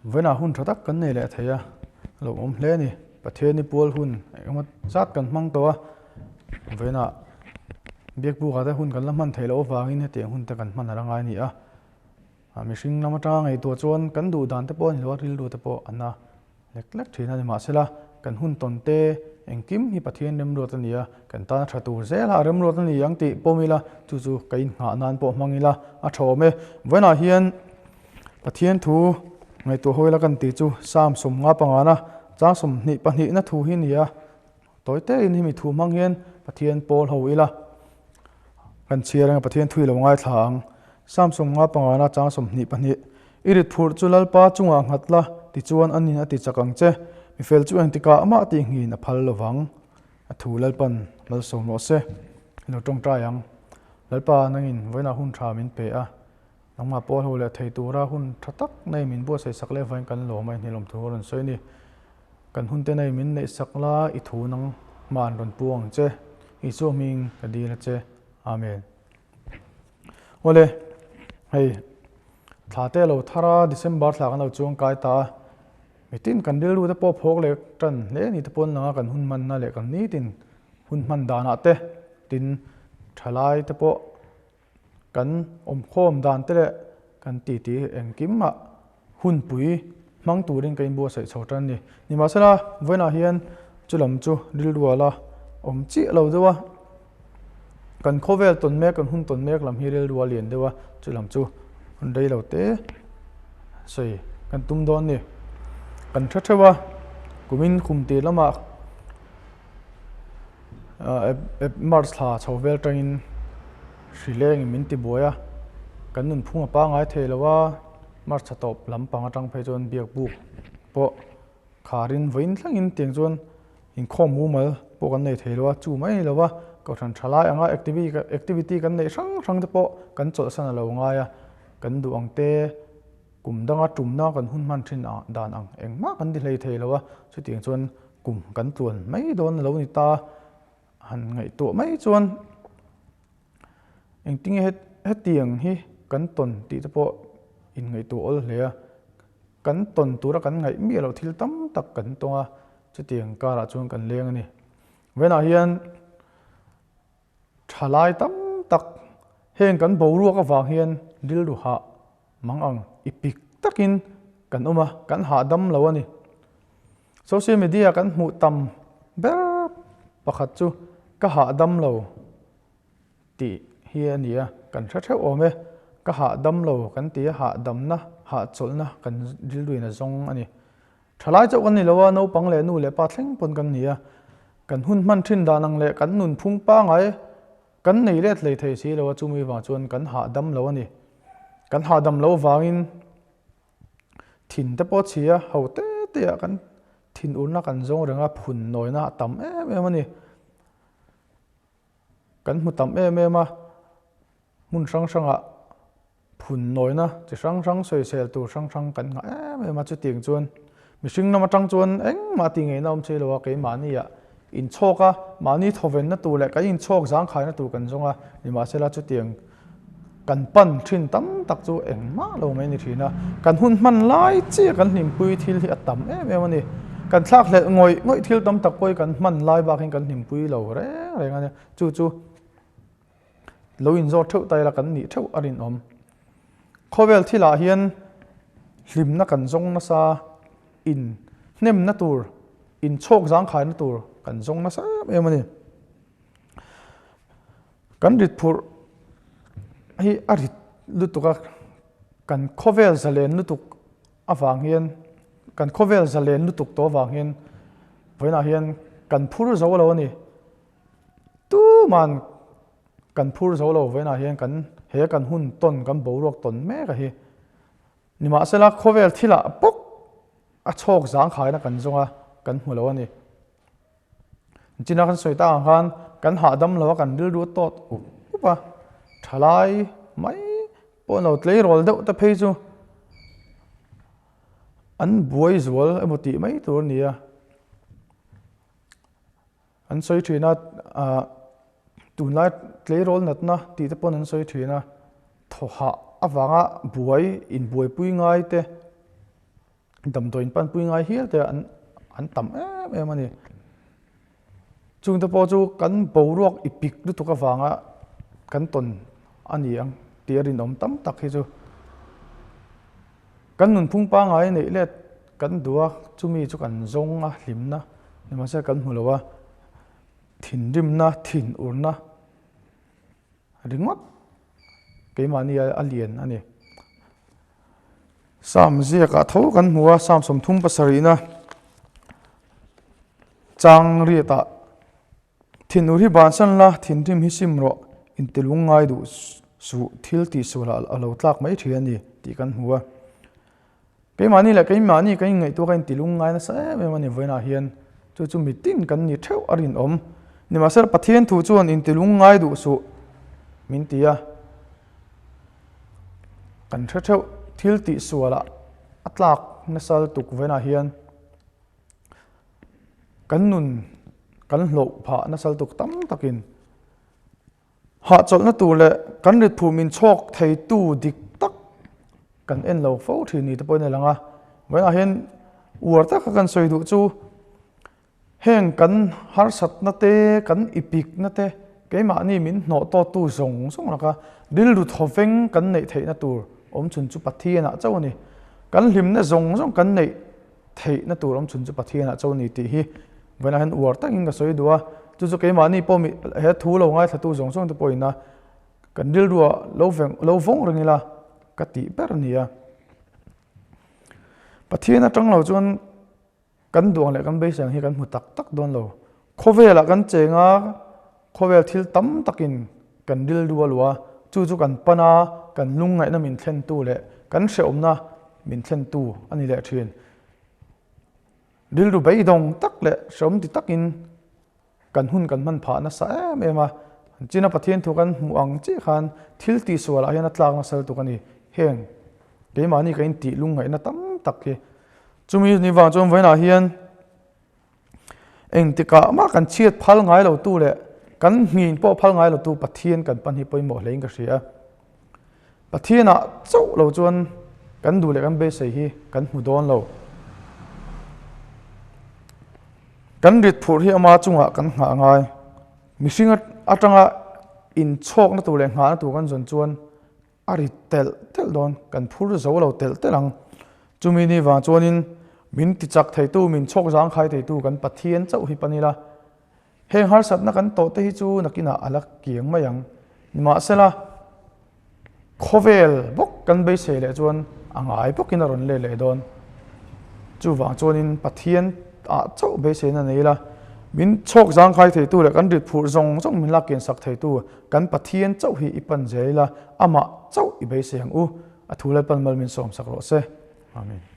Vawiinah hun tha tak kan nei leh thei a, a lo awm hle a ni. Pathiani pual hun engemaw zat kan hmang tawh a, vawiinah biakbukah te hun kan la hman theih loh avangin hetiang hun te kan hman a la ngai a ni a. Mihring lam atanga ngaihtuah chuan kan duh dan te pawh a ni lo a, rilru te pawh a na lek lek thin a ni. Mahsela kan hun tawn te engkim hi Pathian remruat a ni a, kan tana tha tur zel a remruat a ni ang tih pawm ila chu chu ka innghah nan pawh hmang ila a tha awm e. Vawiinah hian Pathian thu ngaihtuah hawi la kan tih chu Psalm 50 pangana chang 22 na thu hi a ni a, tawi tein hemi thu hmang hian Pathian pawl ho ila kan chhiar anga Pathian thu i lo ngaithla ang. Psalm 50 pangana chang 22 I rit phurh chu Lalpa chungah nghat la tichuan a nin a ti chak ang che, mifel chu engtikah amah tih nghin a phal lovang. A thu Lalpan malsawm rawh se, i lo tawngtai ang. Lalpa nangin vawiinah hun tha min pe a. Nangmah pawh ho leh thei tura hun tha tak nei min buatsaih sak leh vawiin kan lawm a inhnialawm thu a rawn sawi a ni. Kan hun te nei min neih sak la i thu nangmah an rawn pu ang che. Isua hming ka dil a che. Amen. Awle, hei thla te lo thar a, December thla kan lo chuang kai ta a, mitin kan rilru te pawh phawk leh tan hle ni te pawn lang a kan hun hmanna leh kan nitin hun hman danah te tin thalai te pawh Kan awmkhawm dan te leh kan titi engkimah hunpui hmang turin ka inbuatsaih chho tan a ni. Nimahsela, vawiinah hian chu lam chu rilruala awm chiah lo deuh a, kan khawvel tawn mek, kan hun tawn mek lam hi rilrua lian deuh a, chu lam chu hun rei lo te sawi kan tum dawn a ni. Kan hre theuh a, kumin kum tir lamah March thla chho vel tangin hri lengin min ti buai a, kan nunphung a pangngai thei lo a, March thla tawp lampang atang phei chuan biak buk pawh kharin vawiin thlengin tiang chuan inkhawm mumal pawh kan nei thei lo a, chu mai a ni lo a, kohhran tha lai anga activity kan neih hrang hrang te pawh kan chawlhsan a lo ngai a, kan duh ang te. Kum danga tumna kan hun hman thin dan ang engmah kan ti hlei thei lo a, chutiang chuan kum kan tluan mai dawn a lo ni ta. Han ngaihtuah mai chuan engtinge hetiang hi kan tawn tih te pawh inngaihtuah awl hle a, kan tawn tura kan ngaih miah loh thil tam tak kan tawng a, chutiang karah chuan kan leng a ni. Vawiinah hian Thalai tam tak heng kan boruak avang hian rilru hah mang ang i pik takin kan awm a, kan hahdam lo a ni. Social media kan hmuh tam ber pakhat chu ka hahdam lo tih hi a ni a, kan hre theuh awm e. Ka hahdam lo kan ti a, hahdamna, hahchawlhna kan rilruin a zawng a ni. Thalai chauh kan ni lo a, naupang leh nu leh pa thleng pawn kan ni a. Kan hun hman thin dan ang leh kan nunphung pangai kan nei let hlei thei si lo a, chumi vang chuan kan hahdam lo a ni. Kan hahdam lo vangin thin te pawh a chhi a, ho te te ah kan thin urna kan zawng reng a, phun nawina a tam em em a ni. Kan hmu tam em em a, hmun hrang hrangah Phun nawina chi hrang hrang sawisel tur hrang hrang kan nghah em em a, chutiang chuan mihring lam atang chuan engmah tih ngeihna awm thei lo a, keimahni ah inchhawk a, mahni thawvenna tur leh kan inchhawk zangkhaina tur kan zawng a, nimahsela chutiang kan pan thin tam tak chu engmah lo mai a ni thin a, kan hun hman lai chiah kan hlimpui thil hi a tam em em a ni, kan thlakhlelh ngawih ngawih thil tam tak pawh hi kan hman lai bak hian kan hlimpui lo reng reng a nia, chu chu. Lo inzawt theuh ta ila kan nih theuh a rinawm. Khawvel thilah hian hlimna kan zawng nasa, in hnemna tur, in chhawk zangkhaina tur kan zawng nasa em em a ni. Kan rit phurh hi a rit lutuk a, kan khawvel zalen lutuk avang hian, kan khawvel zalen lutuk tawh avang hian vawiinah hian kan phur zo lo a ni. Tuman kan phur zo lo vawiinah hian kan he kan hun tawn kan boruak tawn mek a hi. Nimahsela khawvel thilah bawk a chhawk zangkhaina kan zawng a, kan hmu lo a ni. China kan sawi tak ang khan kan hahdam lo a, kan rilru a tawt up up a, thalai mai pawh lo tleirawl deuh te phei chu an buai zual emaw tih mai tur a ni a. An sawi thin a, ah tunlai tleirawl natna tih te pawn an sawi thin a, thawhah avanga buai inbuaipui ngai te. Damdawiin panpui ngai hial te an an tam em em a ni. Chungte pawh chu kan boruak i pik lutuk avanga kan tawn a ni ang tih a rinawm tam tak hi chu. Kan nunphung pangngai neih let kan duh a, chumi chu kan zawng a, hlimna nimahse kan hmu lo a, thinrimna, thinurna ringawt keimahni a lian a ni. Sam ziakah tho kan hmu a, Sam 37 na chang riatah thinur hi bansan la, thinrim hi sim rawh, intilung ngai duh suh, thil tih sualah a lo tlak mai thin a ni tih kan hmu a. Keimahni leh keimahni kan inngaihtuah ka intilung ngai nasa em em a ni vawiinah hian chu chu mitin kan ni theuh a rinawm. Nimahsela Pathian thu chuan intilung ngai duh suh min ti a. Kan hre theuh thil tih sualah a tlak nasa lutuk vawiinah hian kan nun kan hlawh phah nasa lutuk tam takin Hahchawlhna tur leh kan ritphu min chhawk theitu dik tak kan en lo fo thin ni te pawhin a lang a. Vawiinah hian uar taka kan sawi duh chu heng kan harsatna te, kan ipikna te, keimahni min hnawh tawttu zawng zawng laka rilru thawveng kan neih theihna tur awmchhun chu Pathianah chauh a ni. Kan hlimna zawng zawng kan neih theihna tur awm chhun chu Pathianah cho ni tih hi vawiinah hian uar takin ka sawi duh a, chu chu keimahni pawh mi he thu lo ngaithlatu zawng zawng te pawhin a kan rilrua lo veng lo vawng reng ila ka tih ber a ni a. Pathian atang lo chuan kan duang leh kan beisei ang hi kan hmu tak tak dawn lo. Khawvelah kan cheng a, khawvel thil tam takin kan rilru a luah a, chu chu kan pan a, kan lungngaihna min thlentu leh kan hrehawmna min thlentu a ni leh thin. Rilru beidawng tak leh hrehawm ti takin kan hun kan hman phah nasa em em a, China Pathian thu kan hmuh ang chiah khan thil tihsualah hian a tlak nasa lutuk a ni. Heng keimahni kan intih lungngaihna tam tak hi chumi ni vang chuan vawiinah hian Engtikah mah kan chhiat phal ngai lo tu leh kan hngin pawh phal ngai lo tu Pathian kan pan hi pawimawh hlein ka hria. Pathianah chauh lo chuan kan duh leh kan beisei hi kan hmu dawn lo. Kan rit phurh hi ama chungah kan nghah ngai. Mihring atanga inchhawkna tur leh nghahna tur kan zawn chuan A ri telh telh dawn, kan phur zo lo telh telh ang. Chumi ni vang chuanin min tichak theitu, min chhawk zangkhai theitu kan Pathian chauh hi pan ila, heng harsatna kan tawh te hi chu nakinah a la kiang mai ang. Nimahsela, khawvel bawk kan beisei leh chuan a ngai bawkin a rawn let leh dawn. Chuvang chuanin Pathian ah chauh beiseina nei ila, min chhawk zangkhai theitu leh kan rit phurh zawng zawng min la kiansak theitu Kan Pathian chauh hi i pan zel ila, amah chauh i beisei ang u. A thu Lalpan mal min sawmsak rawh se. Amen.